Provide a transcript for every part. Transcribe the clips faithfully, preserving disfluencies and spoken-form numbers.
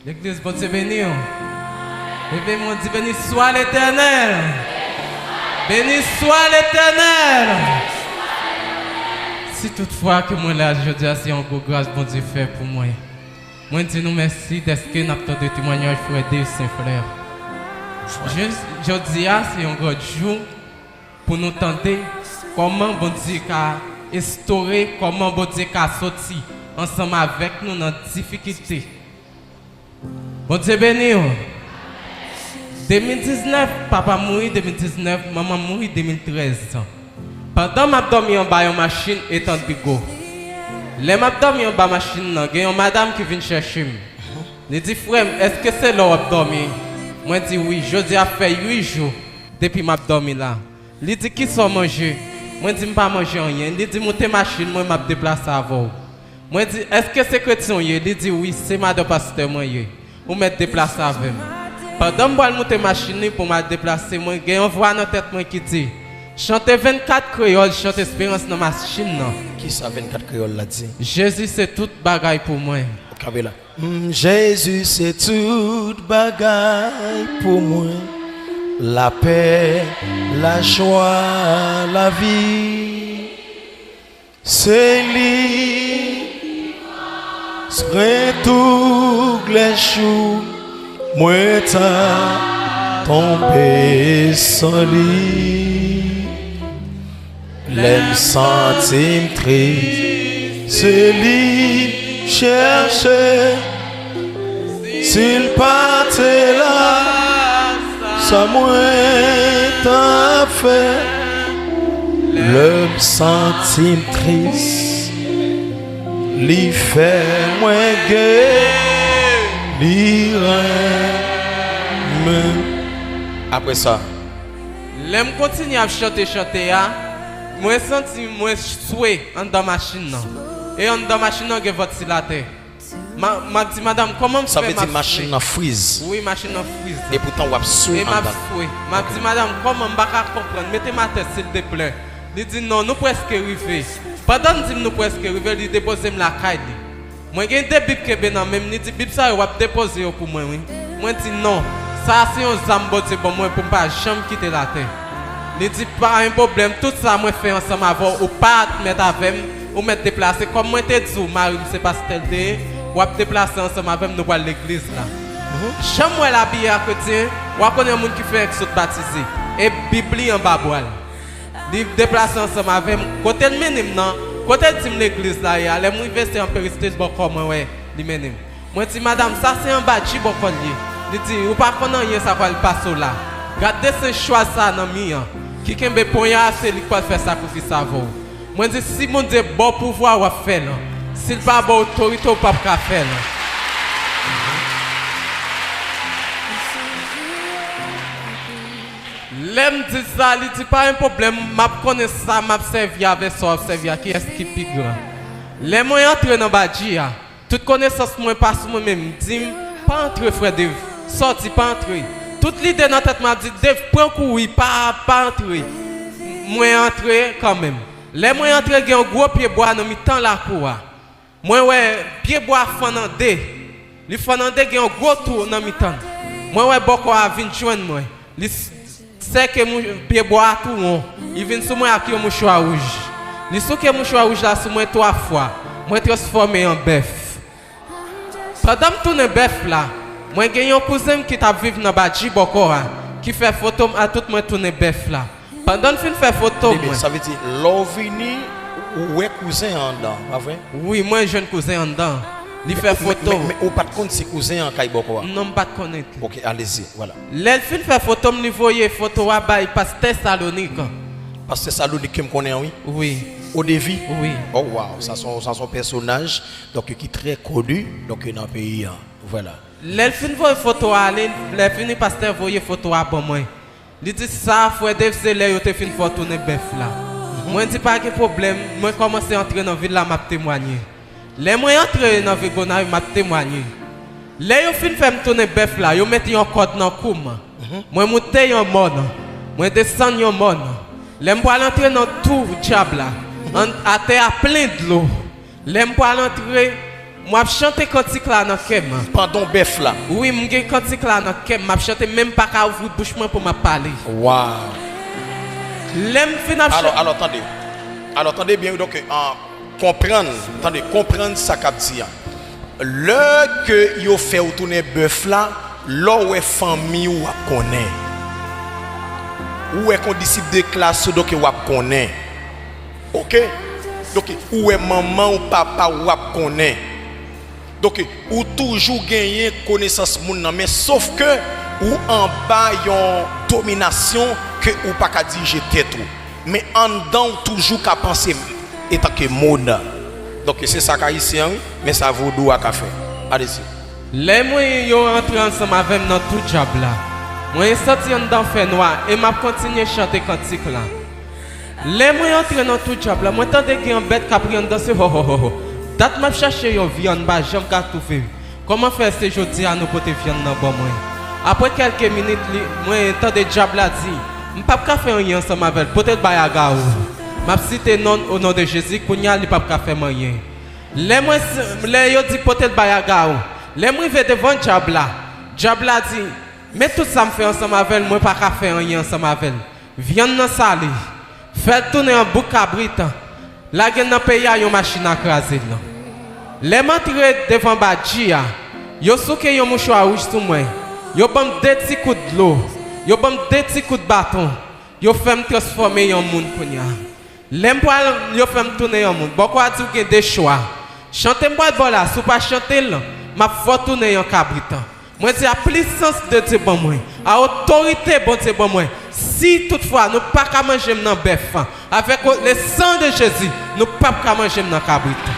Legliz, Bondye beni w. Leve men w, di, Beni swa Letènèl. Beni swa Letènèl. Si toutfwa ke mwen la jodi a, se yon gwo gras Bondye fè pou mwen. Mwen di nou mèsi dèske n ap tande temwanyaj frè Dave Saint Frère. Jis jodi a, se yon gran jou pou nou tande kòman Bondye ka estore, kòman Bondye ka soti ansanm avèk nou nan difikilte. Bondye beni w. De mil diznèf, papa m mouri de mil diznèf, manman m mouri de mil trèz. Pandan m ap dòmi anba yon machin etan Bigo. Lè m ap dòmi anba machin nan, gen yon madanm ki vin chèche m. Li di, "Frè m, èske se la w ap dòmi?" Mwen di, "Wi, jodi a fè uit jou depi m ap dòmi la." Li di, "Kisa w manje?" Mwen di, "M pa manje anyen." Li di, "Moute machin mwen, m ap deplase avè w." Mwen di, "Èske se kretyen w ye?" Li di, "Wi, se madan pastè mwen ye. Ou mèt deplase avè m." Pandan m pral moute machin li pou m al deplase, mwen gen yon vwa nan tèt mwen ki di, "Chante vennkat kreyòl, chante esperans nan machin nan." Kisa vennkat kreyòl la di? Jezi se tout bagay pou mwen. Kanpe la. Mm, Jezi se tout bagay pou mwen. Lapè, lajwa, lavi. Se li, se tou glè jou mwen ta tonbe san li. Lè m santi m tris, se li m chèche. Si l pa te la, sa mwen t ap fè? Lè m santi m tris, li fè mwen gen, li renmen. Apre sa, lè m kontinye ap chante chante a, mwen santi mwen swe anndan machin nan. E anndan machin nan gen vantilatè. Ma, m ap di madanm, "Kòman m fè m ap swe?" Sa vle di machin nan friz. Wi, machin nan friz. E poutan w ap swe anndan. E m ap swe. M ap di madanm, "Kòman, m pa ka konprann? Mete m atè, silteplè." Li di, "Non, nou prèske rive." Pandan l di m nou prèske rive, li depoze m lakay li. Mwen gen de bib kenbe nan men m, li di, "Bib sa yo, w ap depoze yo pou mwen, wi." Mwen di, "Non, sa a se yon zam Bondye ban mwen pou m pa janm kite latè." Li di, "Pa gen pwoblèm, tout sa mwen fè ansanm avè w, ou pa mèt avè m, ou mèt deplase. Kòm mwen te di w, mari m se pastè l te ye, w ap deplase ansanm avè m, nou pral legliz la." Jan m wè l abiye a kretyen, w a konnen yon moun ki fenk sot batize, e bib li anba bra l. Li deplase ansanm avè m. Kote l mennen m nan, kote l di m legliz la ye a, lè m rive se an peristil bò kò mwen wè li mennen m. Mwen di, "Madanm, sa se yon badji bòkò l ye." Li di, "Ou pa konn anyen sa pral pase w la. Gad desen chwal sa a nan mi an, ki kenbe ponya a, se li k pral fè sakrifis avè w." Mwen di, "Si Bondye ba w pouvwa, w ap fè l. Si l pa ba w otorite, w p ap ka fè l." Lè m di sa, li di, "Pa gen pwoblèm, m ap konnen sa m ap sèvi avè sa w ap sèvi a, kiyès ki pi gran." Lè mwen antre nan badji a, tout konesans mwen pa sou mwen menm, m di m, "Pa antre, frè Dave, sòti, pa antre." Tout lide nan tèt mwen ap di, "Dave, pran kouri, pa, pa antre." Mwen antre kanmenm. Lè mwen antre, gen yon gwo pye bwa nan mitan lakou a. Mwen wè pye bwa fann an de. Li fann an de, gen yon gwo twou nan mitan l. Mwen wè bòkò a vin jwenn mwen. Li s-, sèke mou-, pye bwa a tou won. Li vin sou mwen ak yon mouchwa wouj. Li souke mouchwa wouj la sou mwen twa fwa. Mwen transfòme an bèf. Pandan m tounen bèf la, mwen gen yon kouzen m ki t ap viv nan badji bòkò a, ki fè foto m a tout mwen tounen bèf la. Pandan n fin fè foto mwen. Sa vle di, lè w vini, ou wè kouzen an anndan, pa vre? Wi, mwen jwenn kouzen an anndan. Li fè foto. Men, men, men ou pa t konn si kouzen an kay bòkò a? Non, m pa t konnen. Ok, allez-y, voilà. Lè l fin fè foto m, li voye foto a bay pastè Salonik. Pastè Salonik ke m konnen an, wi. Wi. Odevi? Wi. Oh, wow, sa se yon, sa se yon pèsonaj, donk, ki trè koni, donk, nan peyi an. Voilà. Lè l fin voye foto a ale, lè fini pastè voye foto a ban mwen. Li di, "Sa, frè Dave, se lè yo te fin fè w tounen bèf la." Mwen di, "Pa gen pwoblèm." Mwen kòmanse antre nan vil la, m ap temwanye. Lè mwen antre nan vil Gonayiv, m ap temwanye. Lè yo fin fè m tounen bèf la, yo mete yon kòd nan kou m. Mwen moute yon mòn. Mwen desann yon mòn. Lè m pral antre nan twou dyab la, an, atè a plen dlo. Lè m pral antre, M ap chante kantik la nan kè m. Pandan w bèf la. Wi, m gen kantik la nan kè m. M ap chante, men m pa ka ouvri bouch mwen pou m ap pale. Waw. Lè m fin ap Alò, chante. Alò, tande. Alò, tande byen, wi, donk, an, konprann, tande, konprann sa k ap di a. Lè ke yo fè w tounen bèf la, lè w wè fanmi w, w ap konnen. Ou wè kondisip de klas ou, donk, w ap konnen. Oke? Donk, ou wè manman w, papa w, w ap konnen. Donk, ou toujou genyen konesans moun nan, men sof ke ou anba yon dominasyon ke ou pa ka dirije tèt ou. Men anndan w toujou ka panse etanke moun. Donk, se sa k ayisyen an, wi, men sa vodou a ka fè. Alezi. Lè mwen yo antre ansanm avè m nan tou djab la, mwen santi anndan fè nwa e m ap kontinye chante kantik la. Lè mwen antre nan tou djab la, mwen tande gen yon bèt k ap ri anndan se ho ho ho ho. Dat m ap chache yon vyann, m pa janm ka twouve. Kòman fè se jodi a nou pote vyann nan ban mwen? Apre kèlke minit, li, mwen tande djab la di, m p ap ka fè anyen ansanm avè l, pote l bay Agawou. M ap site non, o non de Jezi, kounye a li p ap ka fè m anyen. Lè mwen, lè yo di pote l bay Agawou, lè m rive devan djab la, djab la di, men tout sa m fè ansanm avè l, mwen pa ka fè anyen ansanm avè l. Vyann nan sale. Fè l tounen an bouk kabrit. Lage l nan peyi a yon machin a kraze l. Lè m antre devan badji a, yo souke yon mouchwa wouj sou mwen. Yo ban m de ti kout dlo. Yo ban m de ti kout baton. Yo fè m transfòme yon moun kounye a. Lè m pral, yo fè m tounen yon moun. Bòkò a di w gen de chwa. Chante m pral ba w la, si w pa chante l, m ap fè w tounen yon kabrit. Mwen di a plisans de Dye ban mwen, a otorite Bondye ban mwen, si toutfwa nou pa ka manje m nan bèf, avèk le sang de Jésus, nou p ap ka manje m nan kabrit.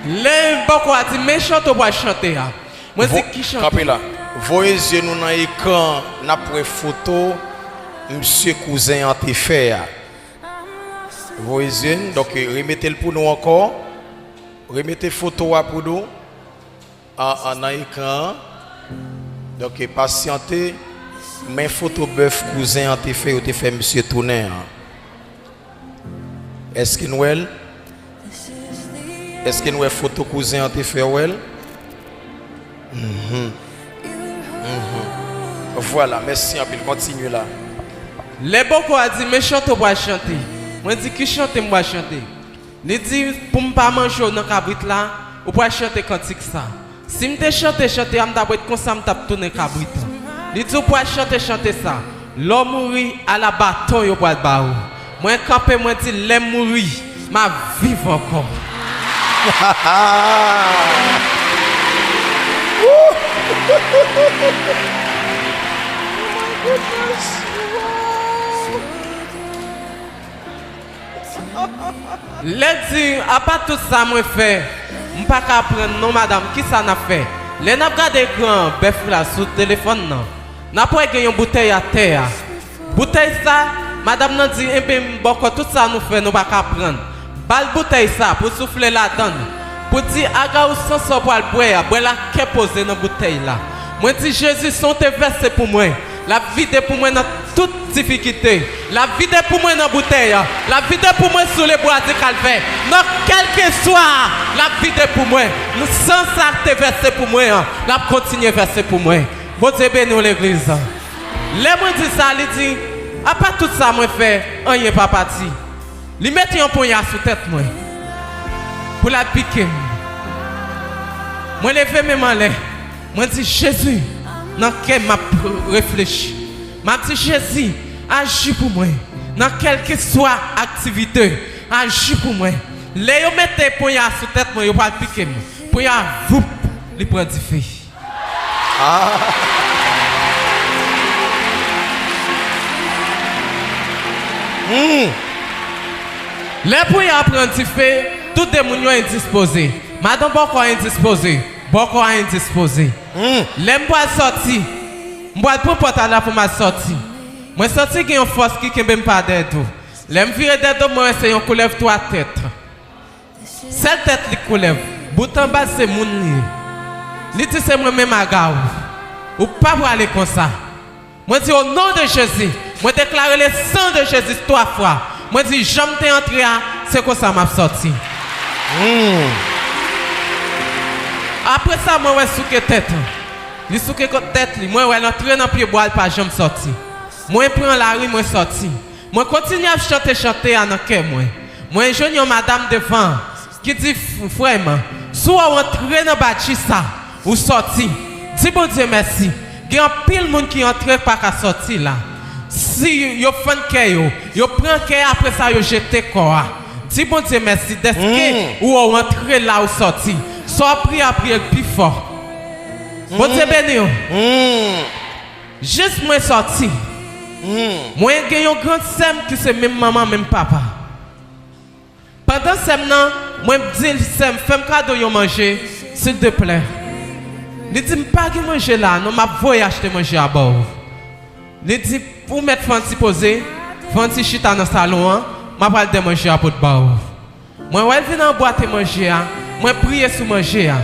Lè bòkò a di, men chante w pral chante a. Mwen di, ki chante? Kanpe la. Voye zye nou nan ekran, n ap wè foto misye kouzen an te fè a. Voye zye n, donk, remete l pou nou ankò. Remete foto a pou nou. An, an, nan ekran an. Donk, pasyante. Men foto bèf kouzen an te fè, yo te fè misye tounen an. Èske n wè l? Èske n wè foto kouzen an te fè, w wè l? Mhm. Mhm. Vwala, mèsi anpil. Kontinye la. Lè bòkò a di, men chante w pral chante. Mwen di, ki chante m pral chante? Li di, pou m pa manje w nan kabrit la, ou pral chante kantik sa. Si m te chante chante a, m t ap ret konsa, m t ap tounen kabrit. Li di, ou pral chante chante sa. Lè w mouri, ala baton yo pral ba ou. Mwen kanpe, mwen di, lè m mouri, m ap viv ankò. Lè di, apa tout sa mwen fè, m pa ka pran non, madanm, kisa n ap fè? Lè n ap gade ekran bèf la sou telefòn nan, n ap wè gen yon boutèy atè a. Boutèy sa, madanm nan di, enben, bòkò tout sa nou fè, nou pa ka pran. Ba l boutèy sa pou soufle ladann. Pou di, Agawou san sa w pral bwè a, bwè l ak kè poze nan boutèy la. Mwen di, Jezi, san w te vèse pou mwen, l ap vide pou mwen nan tout difikilte. L ap vide pou mwen nan boutèy an. L ap vide pou mwen sou lebwa di Kalvè. Nan kèlkeswa, l ap vide pou mwen. Nan san sa k te vèse pou mwen an, l ap kontinye vèse pou mwen. Bondye beni w, legliz. Lè mwen di sa, li di, apa tout sa mwen fè, anyen pa pati. Li mete yon ponya sou tèt mwen pou l al pike m. Mwen leve men m anlè. Mwen di, Jezi, nan kè m ap reflechi. M ap di, Jezi, aji pou mwen. Nan kèlkeswa aktivite, aji pou mwen. Lè yo mete ponya sou tèt mwen, yo pral pike m. Ponya, voup, li pran dife. Ah. Hmm. Lè ponya pran dife, tout de moun yo endispoze. Madanm bòkò a endispoze. Bòkò a endispoze. Hmm. Lè m pral sòti, m pral pran pòt la pou m al sòti. Mwen santi gen yon fòs ki kenbe m pa dèyè do. Lè m vire dèyè do, mwen wè se yon koulèv twa tèt. Sèl tèt li koulèv, bout anba l se moun li ye. Li di se mwen menm Agawou. Ou pa prale konsa. Mwen di, o non de Jezi, Mwen deklare le sang de Jésus twa fwa. Mwen di, jan m te antre a, se konsa m ap sòti. Apre sa, mwen wè souke tèt. Li souke kot tèt li. Mwen wè l antre nan pye bwa, l pa janm sòti. Mwen pran lari, mwen sòti. Mwen kontinye ap chante chante a nan kè mwen. Mwen jwenn yon madanm devan ki di, "Frè m, si w antre nan badji sa, ou sòti. Di Bondye mèsi. Gen anpil moun ki antre pa ka sòti la. Si yo fann kè yo, yo pran kè, apre sa yo jete kò a. Di Bondye mèsi dèske ou, ou antre la, ou sòti. Sa w ap priye a, priye l pi fò." Bondye beni w. Jis mwen sòti, mwen gen yon grann sè m ki se menm manman, menm papa. Pandan sè m nan, mwen di l, "Sè m, fè m kado yon manje, sildeplè." Li di, "M pa gen manje la, non, m ap voye achte manje a ba w." Li di, "Ou mèt fè yon ti poze, fè yon ti chita nan salon an, m ap al dè manje a pot ba w." Mwen wè l vin anbwate manje a, mwen priye sou manje a.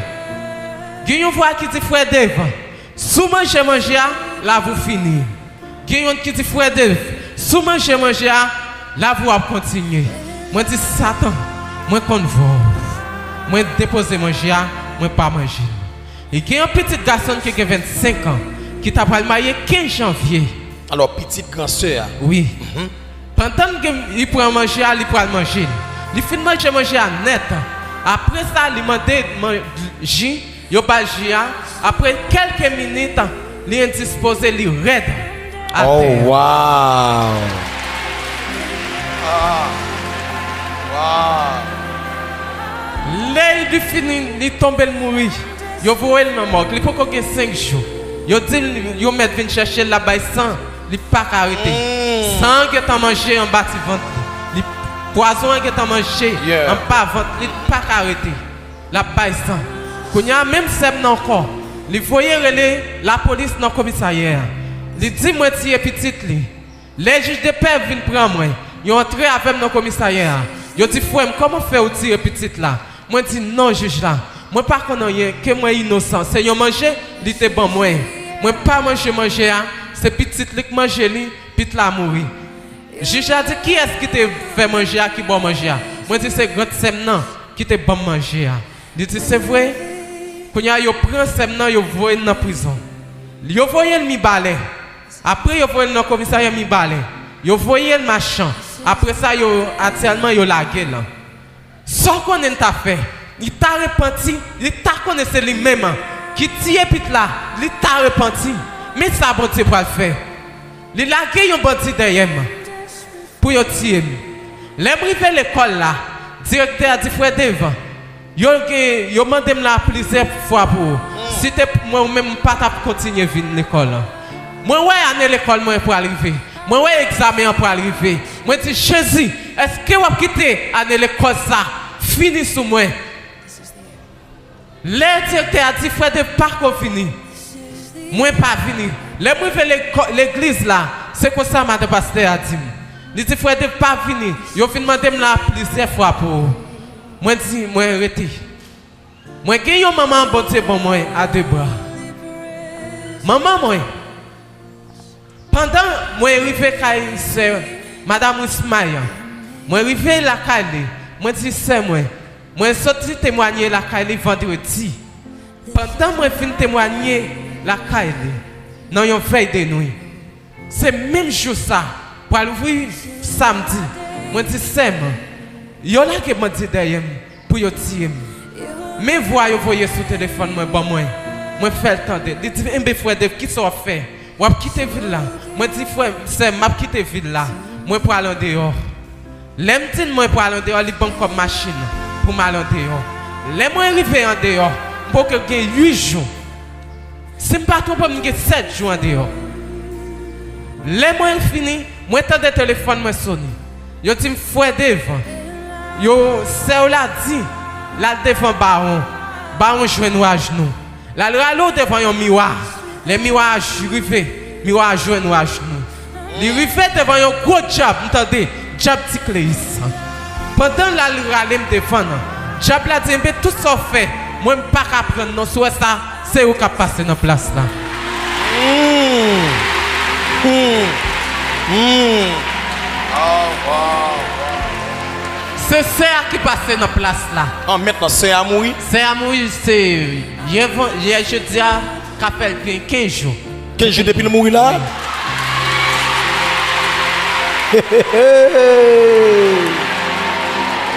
Gen yon vwa ki di, "Frè Dave, si w manje manje a, lavi w fini." Gen youn ki di, "Frè Dave, si w manje manje a, lavi w ap kontinye." Mwen di, "Satan, mwen konn vwa w." Mwen depoze manje a, mwen pa manje l. E gen yon pitit gason ki gen vennsenk an, ki ta pral marye kenz janvye. Alò, pitit gran sè a. Wi. Pandan l gen, li pran manje a, li pral manje l. Li fin manje manje a nèt. Apre sa, li mande man-, ji, yo ba l ji a. Apre kèlke minit, li endispoze, li rèd atè a. Oh, wow! Ah, wow! Lè li fini, li tonbe, l mouri. Yo voye l nan mòg. Li poko gen senk jou. Yo di l, yo mèt vin chèche l, l ap bay san. Li pa ka rete. San an gentan manje anba ti vant li. Li, pwazon an gentan manje anba vant li. Li pa ka rete. L ap bay san. Kounye a, menm sè m nan ankò, li voye rele lapolis nan komisarya a. Li di mwen tiye pitit li. Lè jij de pè vin pran mwen, yo antre avè m nan komisarya a. Yo di, "Frè m, kòman fè ou tiye pitit la?" Mwen di, "Non, jij la, mwen pa konn anyen, ke mwen inosan. Se yon manje li te ban mwen. Mwen pa manje manje a, se pitit li k manje li, pitit la mouri." Jij la di, "Kiyès ki te fè manje a, ki ba w manje a?" Mwen di, "Se grann sè m nan ki te ban m manje a." Li di, "Se vre?" Kounye a, yo pran sè m nan, yo voye l nan prizon. Yo voye l Mibalè. Apre, yo voye l nan komisarya Mibalè. Yo voye l Machan. Apre sa, yo, aktyèlman, yo lage l. Sa w konnen l ta fè? Li ta repanti, li ta konnen se li menm ki tiye pitit la, li ta repanti. Men sa Bondye pral fè. Li lage yon bandi dèyè m pou yo tiye m. Lè m rive lekòl la, direktè a di, "Frè Dave, yo gen, yo mande m la plizyè fwa pou ou. Si te pou mwen, ou menm, m pa t ap kontinye vin lekòl." Mwen wè ane lekòl mwen pral rive. Mwen wè egzamen an pral rive. Mwen di, "Jezi, èske w ap kite ane lekòl sa fini sou mwen?" Lè direktè a di, "Frè Dave, pa ko vini," mwen pa vini. Lè m rive lekò-, legliz la, se konsa madan pastè a di m. Li di, "Frè Dave, pa vini. Yo vin mande m la plizyè fwa pou ou." Mwen di, "Mwen rete." Mwen gen yon manman Bondye ban mwen a de bra. Manman mwen, pandan mwen rive kay sè Madam Wismay an, mwen rive lakay li, mwen di, "Sè mwen, mwen soti temwanye lakay li vandredi." Pandan mwen fin temwanye lakay li, nan yon vèy de nwi, se menm jou sa, pral ouvri samdi, mwen di, "Sè m, yo lage bandi dèyè m pou yo tiye m. Men vwa yo voye sou telefòn mwen ban mwen, mwen fè l tande." Li di, "Enben, frè Dave, kisa w ap fè? W ap kite vil la?" Mwen di, "Frè, sè m, m ap kite vil la. Mwen pral andeyò." Lè m di l mwen pral andeyò, li ban m kòb machin pou m al andeyò. Lè mwen rive andeyò, m poko gen uit jou. Si m pa twonpe m, m gen sèt jou andeyò. Lè mwen fini, mwen tande telefòn mwen sone. Yo di m, "Frè Dave, yo, sè w la di l al devan bawon. Bawon jwenn ou ajnou. L al rale w devan yon miwa. Lè miwa a j-, rive, miwa a jwenn ou ajnou." Li rive devan yon gwo djab, m tande, djab Ti Kleyis. Pandan l al rale m devan nan, djab la di, "Enben, tout sa w fè, mwen m pa ka pran l non, si w wè sa, se ou k ap pase nan plas la." Hmm. Hmm. Hmm. Se sè a ki pase nan plas la. An, mentnan, sè a mouri? Sè a mouri, se yè van-, yè jedi a, ka fè l gen kenz jou. Kenz jou depi l mouri la? Wi.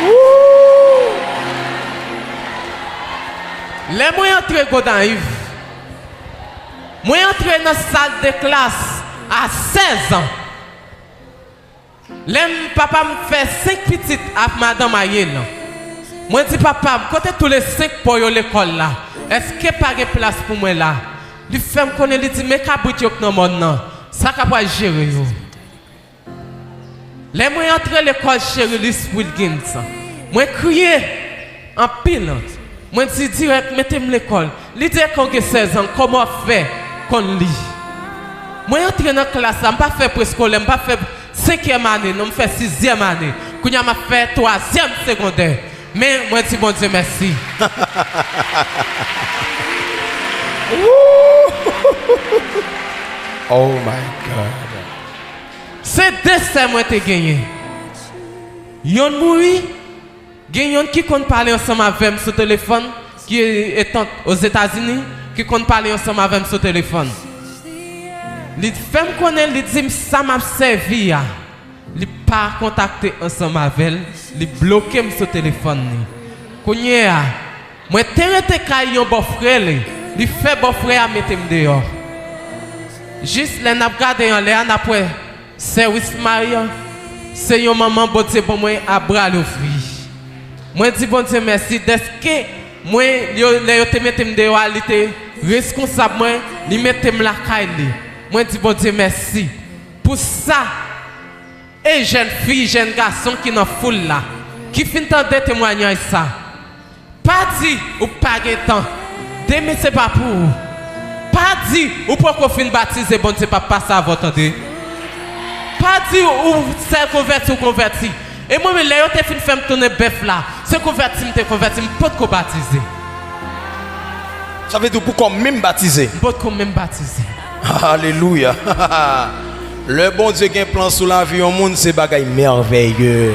Woo! Lè mwen antre Gonayiv, mwen antre nan sal de klas a sèz an. Lè m, papa m fè senk pitit ak madanm Ariel. Mwen di papa m, "Kote tou le senk pa w yo lekòl la? Èske pa gen plas pou mwen la?" Li fè m konnen, li di, "Men kabrit yo k nan mòn nan, sa k ap pral jere yo." Lè mwen antre lekòl Cherilis Wilgens, mwen kriye anpil. Mwen di dirèk, "Mete m lekòl." Li di, "Èske w gen sèz an, kòman w ap fè konn li?" Mwen antre nan klas la, m pa fè preskolè, m pa fè senkyèm ane, non, m fè sizyèm ane. Kounye a, m ap fè twazyèm segondè. Men, mwen di Bondye mèsi. Woo! Oh my God. Se de sè mwen te genyen. Yonn mouri, gen yonn ki konn pale ansanm avè m sou telefòn, ki etant Ozetazini, ki konn pale ansanm avè m sou telefòn. Li fè m konnen, li di m sa m ap sèvi a, li pa kontakte ansanm avè l, li bloke m sou telefòn li. Kounye a, mwen te rete kay yon bòfrè li, li fè bòfrè a mete m deyò. Jis lè n ap gade anlè a, n ap wè Sè Wismay se yon manman Bondye ban mwen a bra louvri. Mwen di Bondye mèsi dèske mwen, yo, lè yo te mete m deyò a, li te reskonsab mwen, li mete m lakay li. Mwen di Bondye mèsi pou sa. E jèn fi, jèn gason ki nan foul la, ki fin tande temwayaj sa, pa di ou pa gen tan. Demen se pa pou ou. Pa di ou poko fin batize, Bondye p ap pase avè w, tande. Pa di ou sèl konvèti ou konvèti. E mwen menm, lè yo te fin fè m tounen bèf la, se konvèti m te konvèti, m potko batize. Sa vle di ou poko menm batize? M potko menm batize. Alelouya. Lè Bondye gen plan sou lavi yon moun, se bagay mèveye.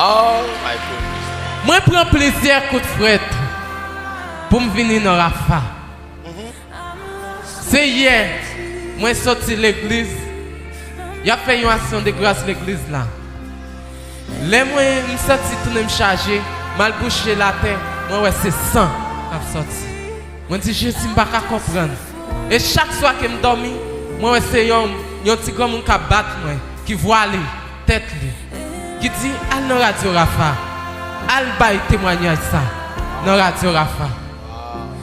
Oh my goodness. Mwen pran plizyè kout frèt pou m vini nan Rafa. Se yè mwen soti legliz, y ap fè yon aksyon de gras legliz la. Lè mwen, m santi tounen m chaje, m al bouche l atè, mwen wè se san k ap sòti. Mwen di, "Jezi, m pa ka konprann." E chak swa ke m dòmi, mwen wè se yon, yon ti granmoun k ap bat mwen, ki vwale tèt li, ki di, "Al nan Radyo Rafa, al bay temwayaj sa nan Radyo Rafa."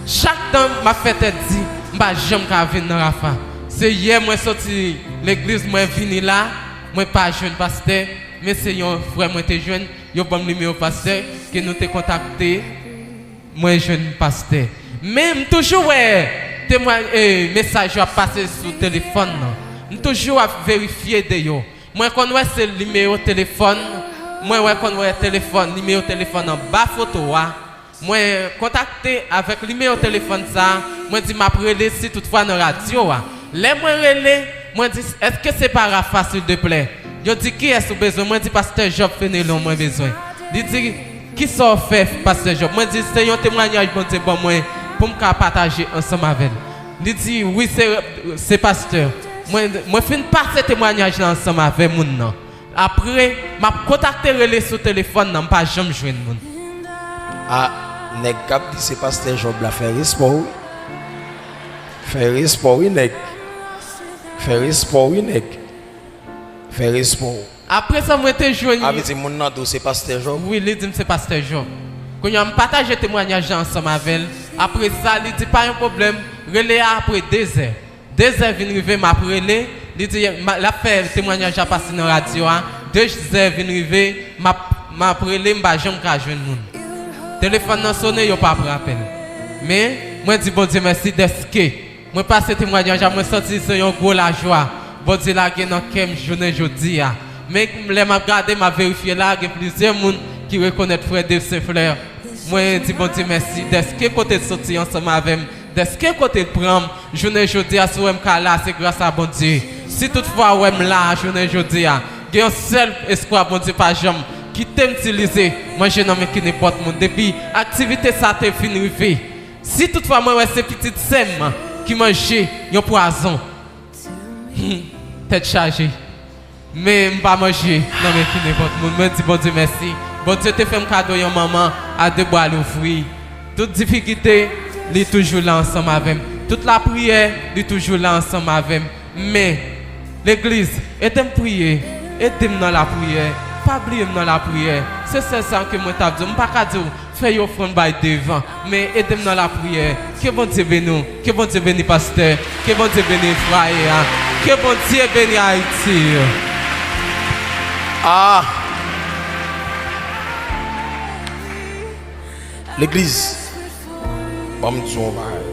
Chak tan m ap fè tèt di, m pa janm ka vin nan Rafa. Se yè mwen soti legliz, mwen vini la, mwen pa jwenn pastè, men se yon frè mwen te jwenn, yo ban m nimewo pastè, ke nou te kontakte, mwen jwenn pastè. Men m toujou wè temwa-, e, mesaj yo ap pase sou telefòn nan. M toujou ap verifye de yo. Mwen konn wè se nimewo telefòn, mwen wè konn wè telefòn, nimewo telefòn anba foto a. Mwen kontakte avèk nimewo telefòn sa a, mwen di m ap rele si toutfwa nan radyo a. Lè mwen rele, mwen di, "Èske se pa Rafa, sildeplè?" Yo di, "Kiyès ou bezwen?" Mwen di, "Pastè Job Fenelon mwen bezwen." Li di, "Kisa w fè, Pastè Job?" Mwen di, "Se yon temwayaj Bondye ban mwen pou m ka pataje ansanm avè l." Li di, "Wi, se, se pastè." Mwen, mwen fin pase temwayaj la ansanm avè moun nan. Apre, m ap kontakte, rele sou telefòn nan, m pa janm jwenn moun. A, nèg k ap di se pastè Job la, fè respè w wi. Fè respè w wi, nèg. Fè respè w wi, nèg. Fè respè w. Apre sa, mwen te jwenn. A vle di moun nan di w se pastè Job? Wi, li di m se pastè Job. Kounye a, m pataje temwayaj la ansanm avè l. Apre sa, li di, "Pa yon pwoblèm, rele a apre dezè." Dezè vin rive, m ap rele. Li di, ma-, l ap fè temwayaj la pase nan radyo a. Dezè vin rive, m ap, m ap rele, m pa janm ka jwenn moun. Telefòn nan sonnen, yo pa pran apèl. Men, mwen di Bondye mèsi dèske mwen pase temwayaj la, mwen santi se yon gwo lajwa Bondye lage nan kè m jounen jodi a. Men, lè m ap gade, m ap verifye la, gen plizyè moun ki rekonèt frè Dave Saint Fleur. Mwen di Bondye mèsi dèske kote l soti ansanm avè m, dèske kote l pran m, jounen jodi a, si w wè m ka la, se gras a Bondye. Si toutfwa w wè m la a jounen jodi a, gen yon sèl espwa Bondye pa janm kite m itilize manje nan men ki nenpòt moun. Depi aktivite sa a te fin rive, si toutfwa mwen wè se pitit sè m ki manje yon pwazon, hmm, tèt chaje. Men m pa manje nan men ki nenpòt moun. Mwen di Bondye mèsi. Bondye te fè m kado yon manman a de bra louvri. Tout difikilte, li toujou la ansanm avè m. Tout lapriyè, li toujou la ansanm avè m. Men, legliz, ede m priye. Ede m nan lapriyè. Pa bliye m nan lapriyè. Se sèl sa ke mwen t ap di w. M pa ka di w fè yon ofrann bay devan. Men ede m nan lapriyè. Ke Bondye beni w. Ke Bondye beni pastè. Ke Bondye beni fwaye a. Ke Bondye beni Ayiti. Ah! Legliz, ban m di w yon bagay.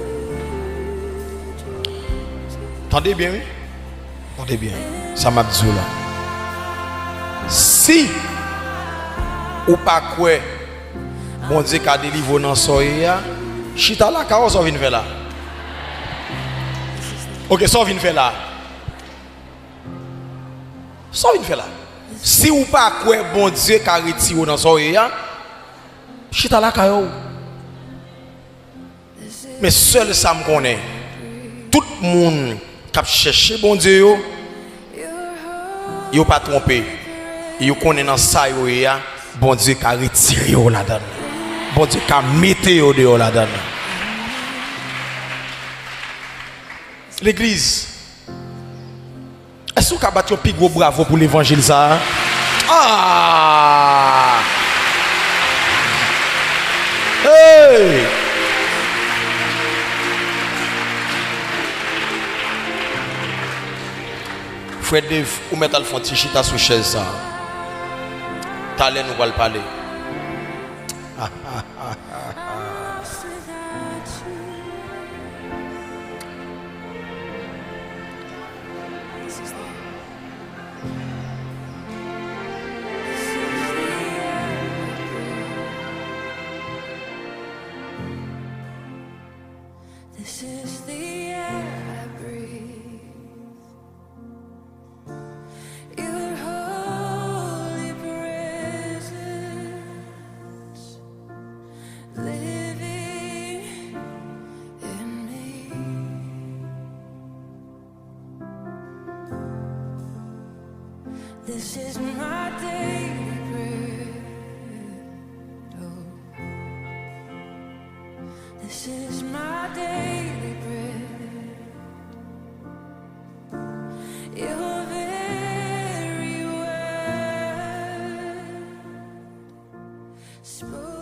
Tande byen, wi. Tande byen sa m ap di w la. Si ou pa kwè Bondye ka delivre w nan sa w ye a, chita lakay ou, sa w vin fè la? Oke, sa w vin fè la? Sa w vin fè la? Si ou pa kwè Bondye ka retire w nan sa w ye a, chita lakay ou. Men sèl sa m konnen, tout moun k ap chèche Bondye yo, yo pa twonpe. Yo konnen nan sa yo ye a, Bondye ka retire yo ladan l. Bondye ka mete yo deyò ladan l. Legliz, èske w ka bat yon pi gwo bravo pou levanjil sa a? Ah! Hey! Frè Dave, ou mèt al fè yon ti chita sou chèz sa a. Talè nou pral pale. This is the air I breathe. Your holy presence living in me. This is my daily bread. Oh, this is my daily bread. Your very word spoken.